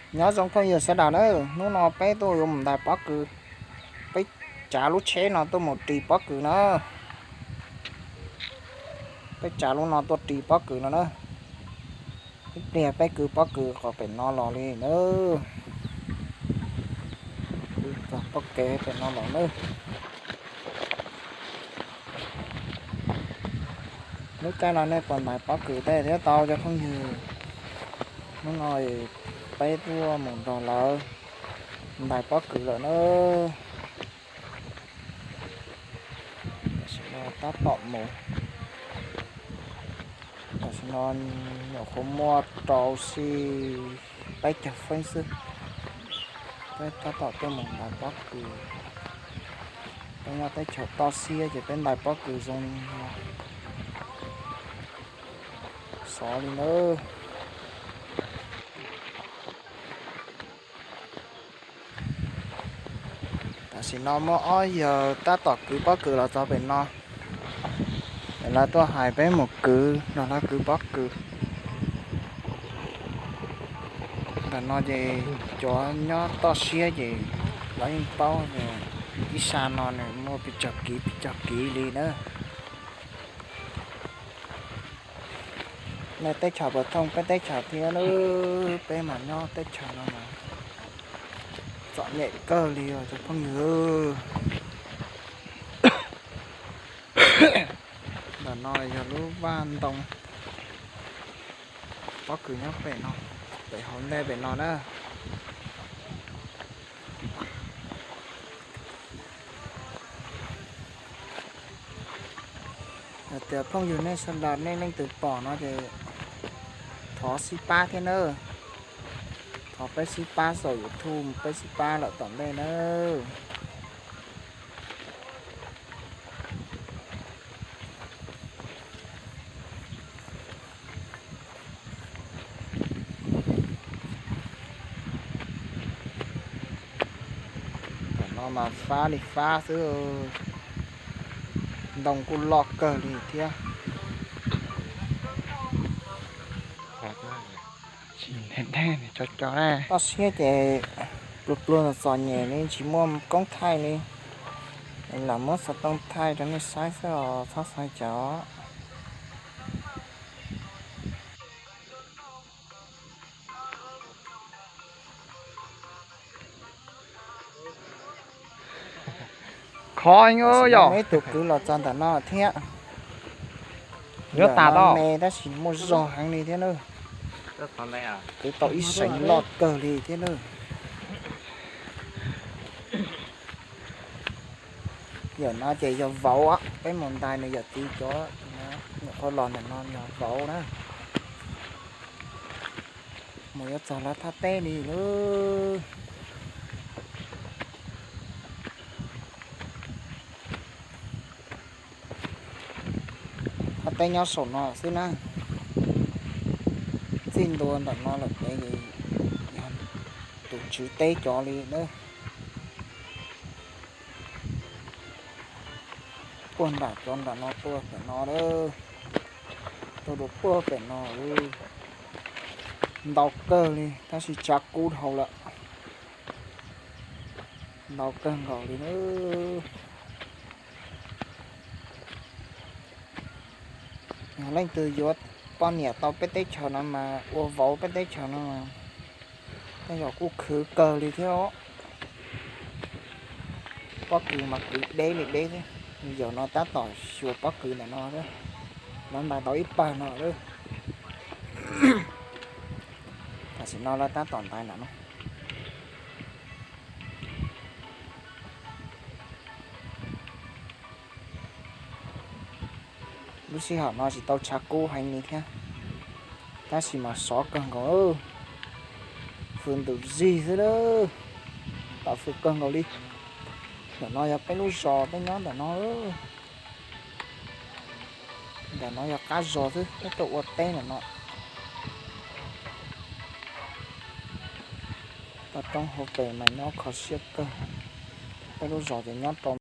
Nyob zoo phooj ywg sawv daws na, hnub no peb tuaj yuav mus ntais pob kws. Peb tsav lub tsheb no tuaj mus ris pob kws na. Peb tsav lub no tuaj ris pob kws no na. Ib pliag peb kwv pob kws qhov pem no los li na. Kwv txog pob kev pem no los na. Lub caij no nej puas ntais pob kws tej thiab tau cov phooj ywg? Hnub no peb tuaj mus nrog lawv ntais pob kws lawm na. Tam sim no tab tom mus, tam sim no nyuam qhuav muaj rau xij peb caug feeb xwb. Peb tab tom tuaj mus ntais pob kws. Peb nyob teb chaws toj siab ces peb ntais pob kws zoo li no. Xov li nawb. Tam sim no muaj ob yawg tab tom kwv pob kws los txog pem no, es lawv tuaj hais peb mus kwv, nrog lawv kwv pob kws. Ntawm no ces cov nyob toj siab ces lawv yeej paub tias ib sab no nws muaj pes tsawg kiv pes tsawg kiv li na. Nej teb chaws puas thooj peb teb chaws thiab na? Peb mas nyob teb chaws no mas txom nyem kawg li os cov phooj ywg. Ntawm no yog lub vaj ntoo, pob kws nyob pem no, pem hauv ntej pem no na. Yog tias phooj ywg nej sawv daws nej leej twg pom no ces thov sib pab thiab nawb. Thov peb sib pab saum YouTube, peb sib pab lawm tom ntej nawb. Tam no mas fab li fab xwb, ntoo kuj loj kawg li thiab. Toj siab ces pluag pluag txom nyem li tsis muaj koob thaij li. Lam muab xov tooj thaij rau nej saib xwb os, txhob xav cas. Khov yom, ib tug kwv los txog ntawm no thiab. Yuav tas tau me tab sis muaj zog heev li thiab na. Kwv tau ib seev loj kawg li thiab na. Yawm no ces yog vauv, peb mus ntais nws yawm txiv cov, nyuam qhuav los ntawm no yog vauv na. Mus yuav txog lawv thaj teb li lawm. Thaj teb nyob saum no xwb na. Txij ntua ntawm no lawm pem yog tus tswv teb cov li na. Puag nram cov nram no tuaj pem no, tuaj dua puag pem no. Ntau kawg li tab sis tshav kub dhau lawm. Ntau kawg nkaus li na. Yog leej twg yuav poj niam tau peb teb chaws no mas ua vauv peb teb chaws no mas tej zaum kuj khwv kawg li thiab os. Pob kws mas kwv deb li deb thiab. Yawm no tab tom xyuas pob kws ntawm no thiab. Lawv ntais tau ib pawg no lawm. Tam sim no lawv tab tom ntais ntawm no. Lub sij hawm no tsis tau tshav kub heev li thiab, tab sis mas sov kawg nkaus, fws ntum zig xwb lawm, tau fws kawg nkaus li. Ntawm no yog peb lub zos peb nyob ntawm no. Ntawm no yog qab zos xwb, peb tuaj ua teb ntawm no. Toj roob hauv pes mas nyob kho siab kawg. Peb lub zos ces nyob rau